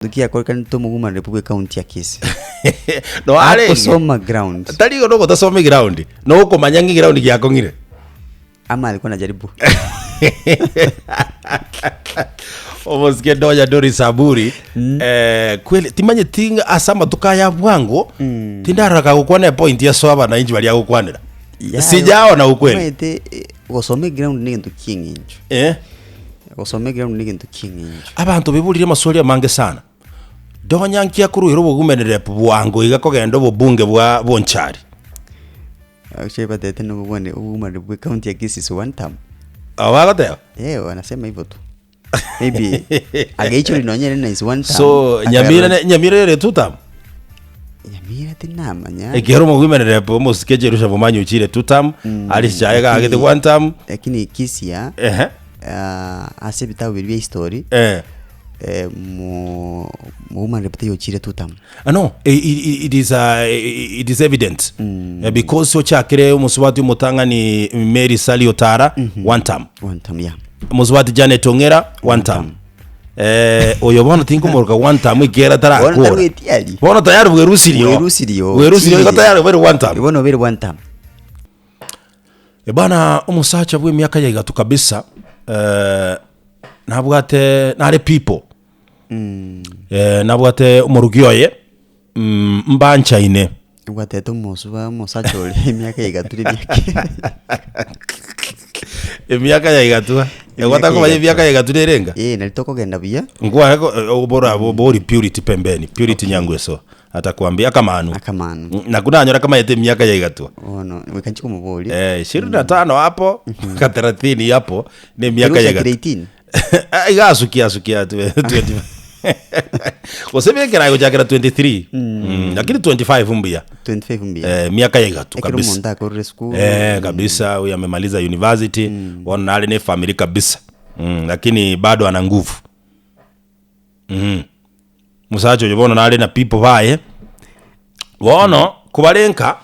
Giakorekanete omogumani bwe county ya Kisii. No arenge. Akosoma ground. Tari igo nogotasoma eground, nokomanya ng'a eground giakong'ire. Ama alikuwa anajaribu. Omosike Donya Doris Aburi eh, kweli timanyeti ng'a ase amatuko aya bwango tindarora kagokwana epoint ase abananchi baria agokwanera. Sijaona ukweli. Omanyete eh, gosoma eground negento kieng'encho. Eh. Gosoma eground negento kieng'encho. Abanto beboririe amaswali amange sana. Donya nki akoruera obogumenerep bwango iga kogenda obobunge bwa Bonchari? Actually batete nobobwane obogumani bwe county ya Kisii is one term. Abo bagoteba? Eh, wanasema hivyo tu. Maybe ageichori nonye ere na is one term. So Nyamira ne- Nyamira ere two term? Nyamira tinamanya. Ekiagera omogumenerep omosike Jerusha Bomanyi ochire two term, Alice Chae gagete one term. Lakini Kisii ya Ehe. ah, ase ebitabu biria bia history Eh. eh, mo woman rep teyochire two term. Ah, no, i- i- it is, uh, it is evident mm. because ochakire omosubati omotang'ani Mary Sally Otara mm -hmm. one term One term, yeah. omosubati Janet Ong'era one term eh, oyo bono tinkomoroka one term ekiagera Bono tarakora tarweti ari. bono tayari bwerusirio Bwerusirio, bwerusirio igo ochire. tayari bweri one term Bono obere one term. Ebana omosacha bw'emiaka ya igatu kabisa eh, nabwate nare people eh, nabwate omorugi oye mm, mbanchaine Gwatete omosuba omosacha ore emiaka ya igature emiaka emiaka ya igatua Emiaka ya egwatakomanya igatua. emiaka ya igature erenga Eh, nari tokogenda buya Nkwae ko- eh, bora bori purity pembeni purity nyangweso Atakwambia akamanu. Akamanu. Mm, Naku nanyora kamayete emiaka ya igatwa. Bono goika nchie komoboria. Eh, ishirini na tano hapo mpaka thelathini hapo ni emiaka ya Erusa igatwa. 18. Ah, iga asukia asukia 20. Gose bekera gochakera 23. Mm, lakini 25 mbuya. 25 mbuya. Eh, miaka ya igatwa Ekero kabisa. omonto akorire esukuru. Eh, kabisa huyu amemaliza university mm. Bono nare ne family kabisa. Mm, lakini bado ana nguvu. Mm. Omosacha oyo bono nare na people baye, bono kobare nka,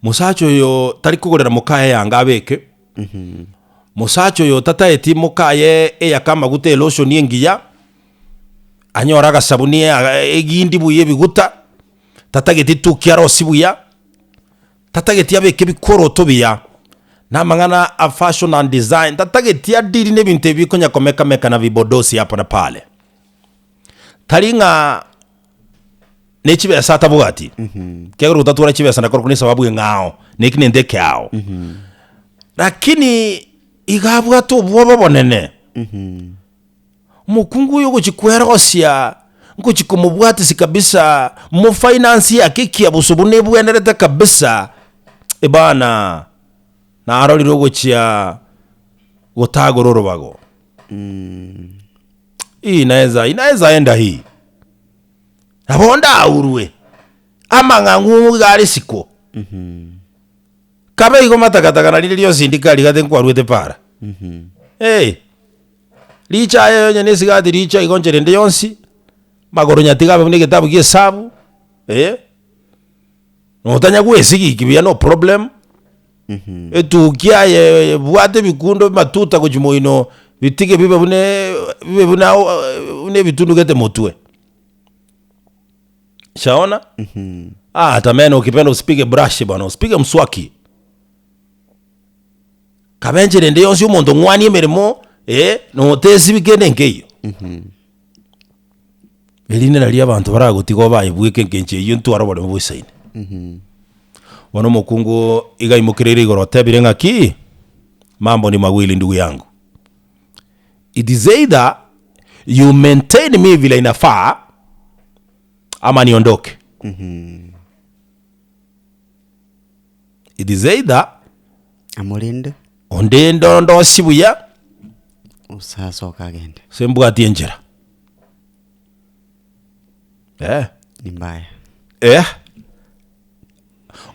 mosacha oyo tari kogorera mokaye eyanga abeke, mosacha oyo tataeti mokaye eyake amaguta elotion engiya, anyore agasabuni aga egindi buya ebiguta, tatageti tuki arosie buya, tatageti abeke ebikoroto buya, na amang'ana a fashion and design, tatageti adiri na ebinto ebi bikonya komeka meka na vipodozi hapa na pale. Tari ng'a ne chibesa atabwati, ekiagera otatwara chibesa nakorokwa na esababu eng'ao, na eki nento ekeao. Lakini iga abwate obwoba obonene, omokungu oyo ogochia kwerosia, ngochia komobwatisia kabisa, mofinance yake ekiabuso buna ebwenerete kabisa, ebana narorire ogochia gotagora orobago. Hii inaweza inaweza enda hii nabo ndaurwe amang'ang'u iga are isiko kabe igo matakataka na rire rionsi ndikari gati nkwarwete para eh richa aye onye na esigati richa igo nchera ende yonsi magoro nyatiga abe buna egetabu kia esabu eh, notanya gwesigi buya no problem. Etukia aye ebwate ebikundo amatuta gochia moino, bitige bibe buna bibe buna buna ebitundu gete motwe. Shaona? Ah, hata meno ukipenda usipige brush bwana, usipige mswaki. Kabe enchera ende yonsi omonto ng'wanie emeremo, eh, notesibi kende nkeiyo. Erinde nario abanto baragotiga obaebweke engencho eyio ntware oboremo boisaine. Bono omokungu iga aimokereire igoro otebire ng'aki, mambo ni mawili ndugu yangu, it is either you maintain me vile inafaa ama niondoke. It is either Amorende. Ondende ondosie buya. Gose asoke agende. Gose mbwatie enchera. Eh. Ni mbaya. Eh.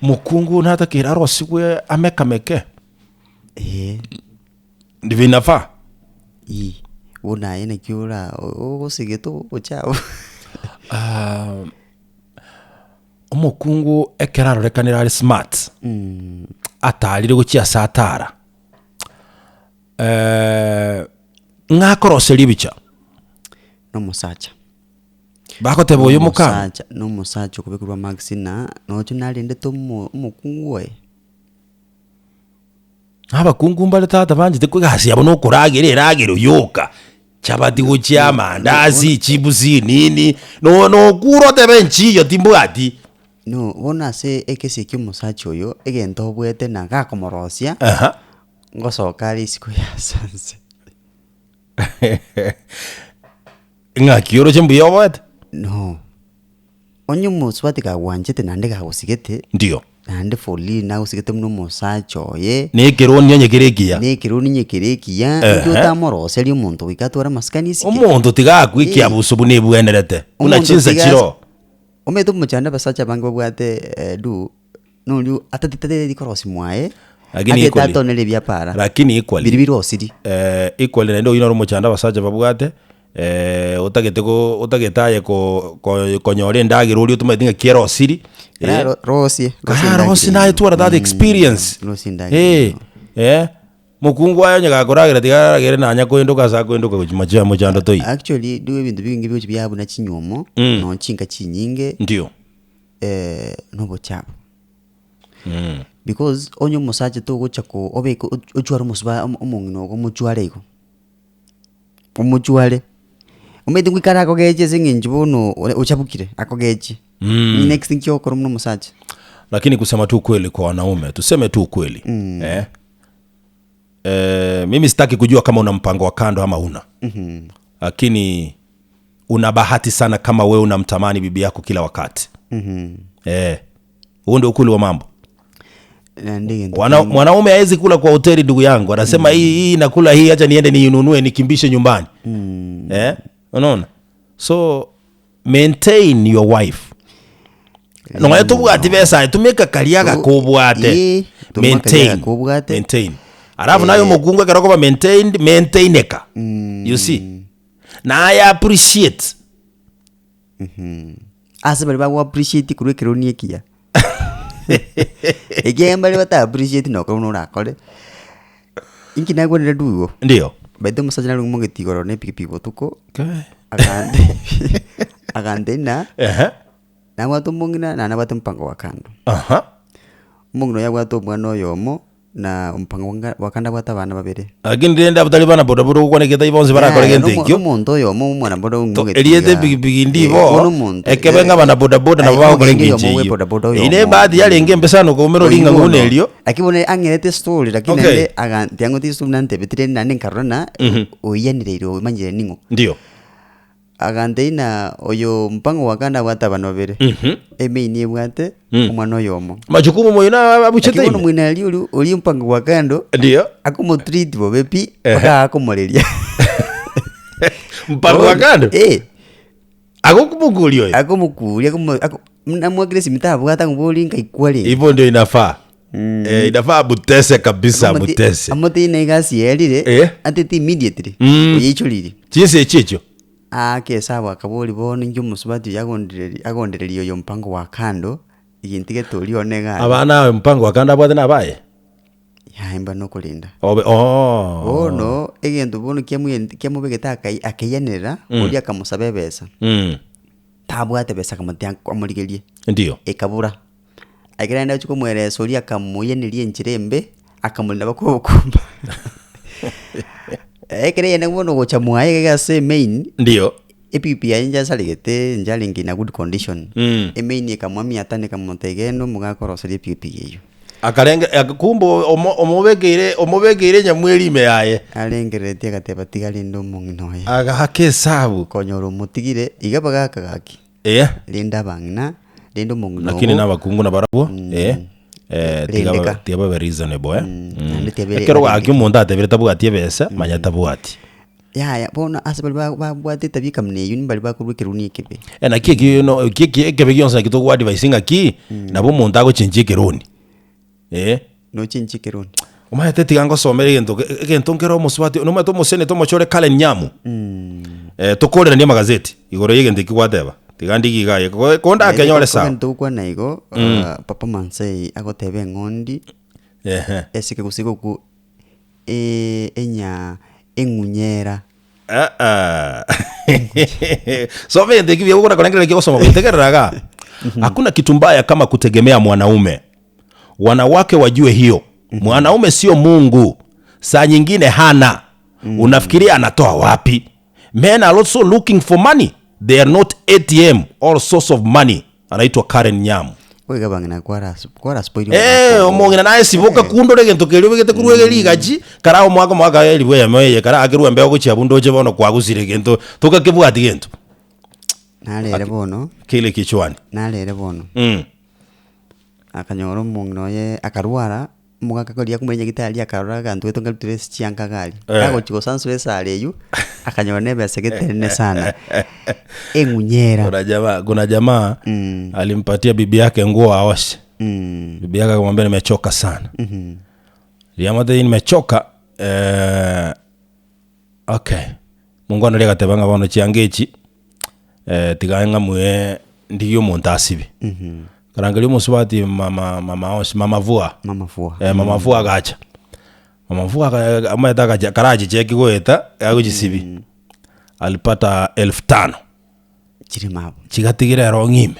Mokungu natakeire arosigwe amekameke. Ee. Ndivyo inafaa. Ii, buna aye naki ora ogosigete obochafu. Omokungu ekero arorekanire are smart, atarire gochia ase atara, ng'a akoroseria ebicha. Nomosacha. Bagoteba oyo mokama. Omosacha na omosacha okobekerwa marks na noche narendete omo omokungu oye. Abakungu mbare tata banchete ko egasi yabo nokoragera eragero yoka, chabati gochia amandasi, chibusi nini, no nokure otebe nchiyo timbwati. No, bono ase ekesi eke omosacha oyo, egento obwete na gakomorosia, Aha. ngosoka are isiko ya sanse. Ng'aki oroche mbuya oboete? No, onye omosubati kagwanchete naende kagosigete, Ndio. naende for real nagosigete buna omosacha oye, Na ekeroni onye kere ekiya. na ekeroni onye kere ekiya, Ehe. inki otamoroseria omonto goika atware amasikani esike? Omonto tiga akwe Eh. ekiabuso buna ebwenerete, buna Omonto chinsa tiga chiroo. Omanyete omochando abasacha abange babwate du, noria atatari korosia mwaye, Lakini atete equally- atonere ebiapara, Lakini equally, biria birosiri. eh, equally naende oyio noro omochando abasacha babwate, otagete ko otagete aye ko ko konyora endagera oria otomanyeti ng'aki erosiri, Kara ro- rosie, rosie kara rosie endagera naye eyio. twara that experience. Rosie endagera Eh, eyio. eh, mokungu aye onye gakoragera tiga aragere nanya koendoka ase akoendoka gochia mochia mochando toiyo. Actually, nigo ebinto binge bigochia biaba buna chinywomo, nonye chinka chinyinge, Ndio. na obochafu. Because onye omosacha togocha ko obeke ochware omosuba omong'ina ogo omochware igo, omochware, omanyete ngoika akogeche ase eng'encho bono ochabukire akogeche, next nki ogokora buna omosacha? Lakini kusema tu ukweli kwa wanaume, tuseme tu ukweli eh? Eh, mimi sitaki kujua kama una mpango wa kando ama huna lakini una bahati sana kama wewe unamtamani bibi yako kila wakati eh, huo ndio ukweli wa mambo. Naende egento Wana, mwanaume hawezi kula kwa hoteli ndugu yangu, anasema hii hii nakula hii, acha niende niinunue nikimbishe nyumbani eh, unaona, so maintain your wife nonya tobwati besa tumeka karia gakobwate Ee, tumeka karia maintain gakobwate. maintain alafu naye omokungu ekero okoba maintained maintaineka you see naye appreciate Ase baria bago appreciate korwa ekeroni ekiya. Ekiagera mbare bata appreciate nokore buna orakore, inki nakwanire du igo, Ndio. by the way omosacha nare omogeti igoro na epikipiki botuko, agantebia agantebia ng'a, Ehe. nabwate omong'ina naende nabwate omopango wa kando. Aha. Omong'ina oyo abwate omwana oyomo. Na ompango bwa kando abwate abana babere. Lakini rende abatari bana bodaboda ogokwana egento bonsi barakore Yaya, gento nomo- ekio. nomonto oyomo omwana boda To- omogeti erieta iga. epikipiki Eh, ndibo bono omonto, ekebe eh, ng'a bana bodaboda nabo aye, bagokora omogeni engencho oyomo bwe eyio. bodaboda Eyio ne oyomo. ebahati yarenge embe sana okoumera Oyio oringa ng'u bono. erio. Lakini bono ang'erete estory lakini Okay. naende aga tiang'otetie estory buna ntebetire naende nkarora ng'a oiyanereire omanyire ning'o. Ndio. Agantebia ng'a oyo mpango wa kane abwate abana babere, emain ebwate omwana oyomo. Majukumu moyo na abuchete Lakini bono ime. moino aria oria oria mpango wa kando, Ndio. akomotreat bobe pi, Ehe. mpaka akomoreria. Mpango wa kando? Eh, Agokomokuria oyo. akomokuria akomo ako namwakire esimi tabwate akomoboria nkaikwa rende. Hivyo ndio inafaa. Eh, inafaa mutese kabisa mutese. Amotebie na egasi yerire, Eh. atete immediately, oyeichoriri. Chinsa echi echio. Aake esabu akaboria bono inki omosubati oyo agondereria agondereria oyo mpango wa kando, egento getori one iga aria. Abana aye mpango wa kando abwate nabaye? Yaye mba nokorenda. Obe oo. Bono, egento bono kiamwe kiamobegete akai akeiyanerera, oria akamosaba ebesa. Tabwate besa akamotia amorigerie, Ndio. ekabura. Ekero aende achia komoeresa oria akamoiyaneria enchera embe, akamorenda mpaka obokumba. Ekero eyende bono gocha mwaye iga ase emain, Ndio. epikipiki yaye nchasaregete ncharenge in a good condition. Emain ekamoa mia tano ekamotebia genda omogaka oroserie epikipiki eywo. Akarenge ak- kumbe omo omobekeire omobekeire enyamwa eria ime yaye. Arengereretie agateba tiga rende omong'ina oye. Agaaka esabu. Konyora omotigire, iga bagaka gaki. Eeh. Rende abang'ina, rende omong'ina Lakini ogo. na abakungu nabarabwo, eh, eh, tiga Rendeka. tiga babe reasonable, eh. Naende tiga Ekero bare- gaki omonto atebire tabwati ebesa, manya tabwati. Yaya, bono ase baria ba- babwate etabia ekamuna eywo nibaria bakorwa ekeroni ekebe. Eh, naki ekio no eki eki ekebe gionsi naki togoadvise ng'aki, nabo omonto agochenchia ekeroni, eh. Nochenchie ekeroni. Omanyete tiga ngosomere egento ge egento nkere omosubati nomanyete omoseneta omochore Karen Nyamu, tokoreranie amagazeti igoro ya egento ekio gwateba, tiga ndigie iga aye ko konde akenyore sawa. Egento togokwana igo, papa Mansei agoteba eng'ondi, Ehe. esike gose goku enya eng'unyera. Ah, ah. Soma egento eki buya gokora korengereria gosoma gotegerera iga. Hakuna kitu mbaya kama kutegemea mwanaume. Wanawake wajue hiyo. Mwanaume sio Mungu. Saa nyingine hana. Unafikiria anatoa wapi? Men are also looking for money. They are not ATM or source of money. Anaitwa Karen Nyamu. Goika bang'ina kwara kwara spoil Eh, omong'ina naye siboka kundore egento keria obegete korwa ege rigachi, kara omwaka omwaka elifu eyemo eye, kara akerwa embeo gochia abwo ndoche bono kwagusire egento, tokakebwati gento. Narere bono, Kele kichwani. narere bono. Mm. Akanyora omong'ina oye akarwara, omogaka koria akomoira nyagetari akarora aganto gete nkarutire ase chianga iga aria. Eh. Kagochia gosansora esare eywo, akanyora na ebesa getenene sana, eng'unyera. Kuna jamaa, kuna jamaa alimpatia bibi yake nguo aoshe. Bibi yake akamwambia nimechoka sana. Riamate nimechoka eh, okay. Mungu aria agateba ng'a bono chianga echi eh, tiga ng'amue ndigie omonto asibe. Karangeria omosubati mama mama osi mama vua. Mama fua. Eh, mama fua agacha. Mama fua aka- amaete agacha karachicheki goeta agochisibi. Alipata elfu tano. Chire mabo. Chigatigera ero ng'ime.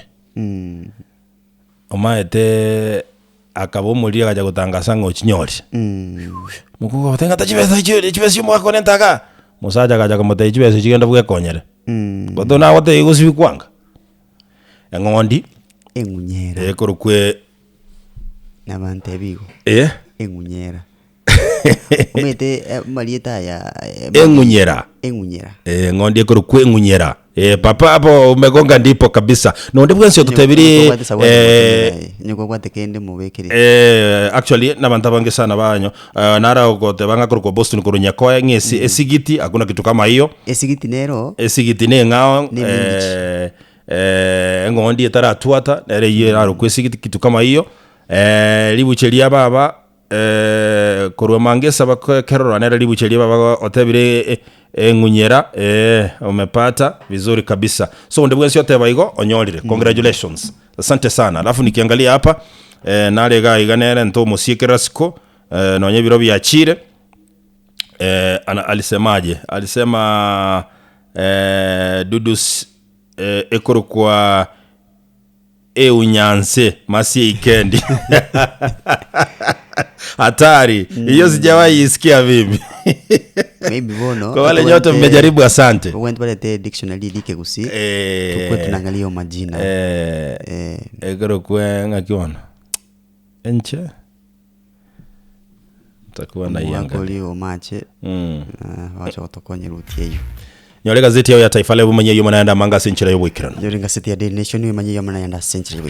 Omaete akaba omoriri agacha gotangasa ng'a ochinyorire. Mokungu akamotebia ng'a ta chibesa echio chibesa chia omogaka one ntaka. Omosacha agacha akamotebia chibesa echio genda bwekonyere. Gote nagotebia gosibi kwanga. Eng'ondi Eng'unyera. ekorokwa e- Nabantebi igo. eh? Eng'unyera. Omanyete amarieta aya Eng'unyera. Eng'unyera. Eh, eng'ondi ekorokwa eng'unyera. Eh, papa hapo umegonga ndipo kabisa. Nonde bwensi ototebirie eh, Nyokobwate kende mobekere. Eh, actually nabanto abange sana banyo uh, nara ogoteba ng'a korokwa Boston korwa Nyakoe ng'a esi esigiti hakuna kitu kama hiyo Esigiti nero esigiti ne eng'ao Ne emingichi. eh, eh, eng'ondi etaratwata nere eyio erarokwa esigiti kitu kama hiyo eh, ribuche ria baba Eh, korwa mangesa bakekerora nere ribuche ria baba otebire eh, eng'unyera eh, umepata vizuri kabisa so onde bwensi oteba igo onyorire congratulations asante sana alafu nikiangalia hapa eh, nare iga iga nere nto omosiekera siko eh, nonye ebiro biachire eh, ana, alisemaje alisema eh, dudus eh, ekorokwa Eunyanse masie ikendi hatari hiyo sijawahi isikia mimi Maybe bono kwa wale nyote mmejaribu asante Went balete dictionary like gusi Eh, tukwe tunaangalia hiyo majina eh, eh, ekero kwe ng'aki bono enche takuwa naiangalia mwakoli omache mm. wacha gotokonya ruti eyo nyore gazeti yao ya Taifa Leo mwenye yo manaenda manga ase enchera y'oboikeranu yori ngaseti ya Daily Nation wemanye yo manayanda century week.